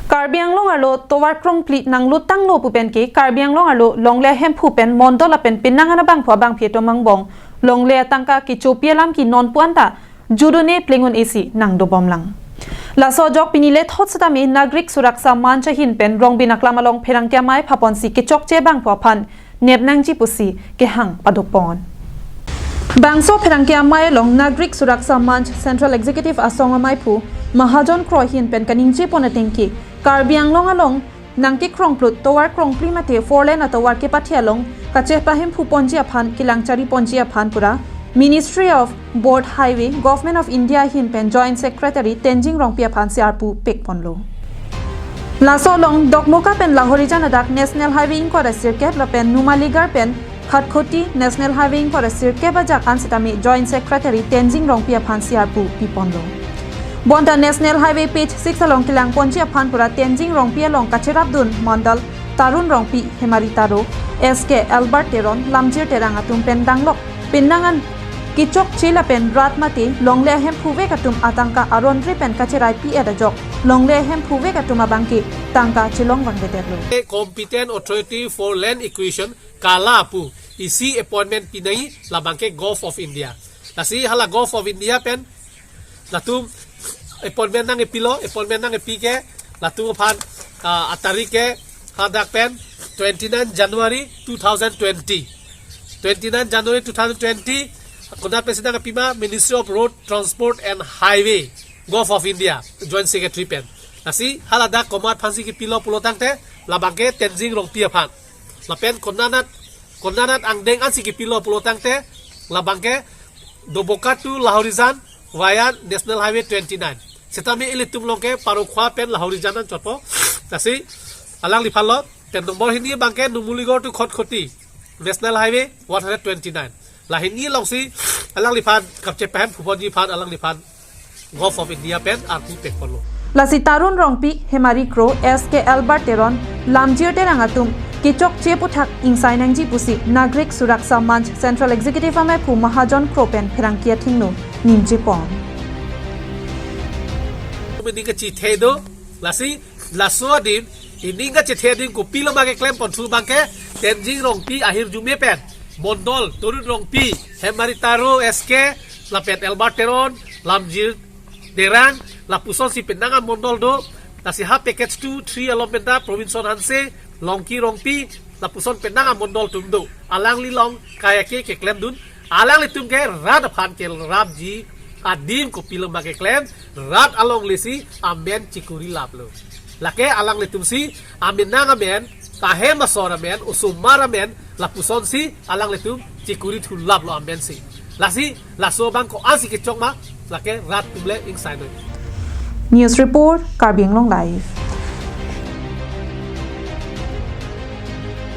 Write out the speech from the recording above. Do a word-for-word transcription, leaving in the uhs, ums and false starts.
Karbi Anglong arlo tovar krongphli nanglutanglo pu pen ke Karbi Anglong arlo longle ahemphu pen mondol lapen penang an abangphu abangphi atum angbong longle atangka kechopi alam ke nonpu anta judone pleng un-e si nangdobomlang. Laso ajok pini lethot setame Nagarik Suraksha Manch ahin pen Rongbin Aklam along pherangke amei phaponsi kechokche abangphu aphan nep nangji pusi kehang padopon. Bangso pherangke amei along Nagarik Suraksha Manch Central Executive Asong ameiphu Mahajon Kro ahin pen kaningjepon atengke Karbi Anglong along nangkekrongplut tovar krongphli mate four lane atovar kepathe along kachepahemphuponji aphan kelang chariponji aphan pura Ministry of Board Highway, Government of India ahin pen Joint Secretary Tenzing Rongpi aphan si arpu pekponlo. Laso along Dokmoka pen Lahorijan adak National Highway ingkoi ra sirkep lapen Numaligarh pen Khatkhati National Highway ingkoi ra sirkep ajak an setame Joint Secretary Tenzing Rongpi aphan si arpu piponlo. Bonta National Highway page six along kelangponji aphan pura Tenzing Rongpi along kacherapdun mondol Tarun Rongpi, Hemari Taro, S K Albert Teron, Lamjir Terang atum pen danglok penang an kechokche lapen rat mate longle ahemphu vek atum atangka aron ri pen kacherai pi-et ajok longle ahemphu vek atum abangke tangka chelongvangvedetlo. Competent Authority for Land Acquisition kala pu isi appointment pinai, labangke Govt of India. Lasi hala Govt of India pen latum appointment nangkepilo, appointment nangkepi ke latum aphan, ah, atarik ke hadak pen twenty-nine January two thousand twenty. Twenty-nine January two thousand twenty, konat pensi nangkepi ma, Ministry of Road Transport and Highway, Govt of India, Joint Secretary pen. Lasi haladak komat aphansi kepilo pulo tangte, labangke Tenzing Rongpi aphan. Lapen konat, konat angdeng ansi kepilo pulo tangte, labangke Doboka to Lahorijan via National Highway twenty-nine. Setame ilitum along ke Parokhowa pen Lahorijan anchotpo. Lasi alangliphan lo, pen nombor hini abangke Numaligarh to Khatkhati National Highway one hundred twenty-nine. La hini alongsi alangliphan kachepahemphuponji aphan alangliphan Govt of India pen arpu pekponlo. Lasi Tarun Rongpi, Hemari Kro, S K Albert Teron, Lamjir Terang atum kechokche aputhak ingsai nangji pusi Nagarik Suraksha Manch Central Executive ameiphu Mahajon Kro pen pherangke athengno ningjepon. Mini kachethek do, lasi laso adim, ining kachethek adim kopilo ma keklemponthu abangke, Tenzing Rongpi ahirjume pen mondol Tarun Rongpi, Hemari Taro, S K, lapen Albert Teron, Lamjir Terang, lapusonsi penang amondol do, lasi ha package two, three along penta Robinson Hanse, Longki Rongpi, lapuson penang amondol atum do. Alangli along kaya ke keklemdun, alanglitum ke rat aphan kerapji adim kopilo ma keklem, rat alonglesi amen chekurilaplo. Lake alanglitumsi amenang amen, ahem asor amen, osomar amen, lapusonsi alanglitum chekurithulaplo amensi. Lasi laso abang ko-ansi kechok ma, lake rat atum le ingsainoi. News report, Karbi Anglong Live.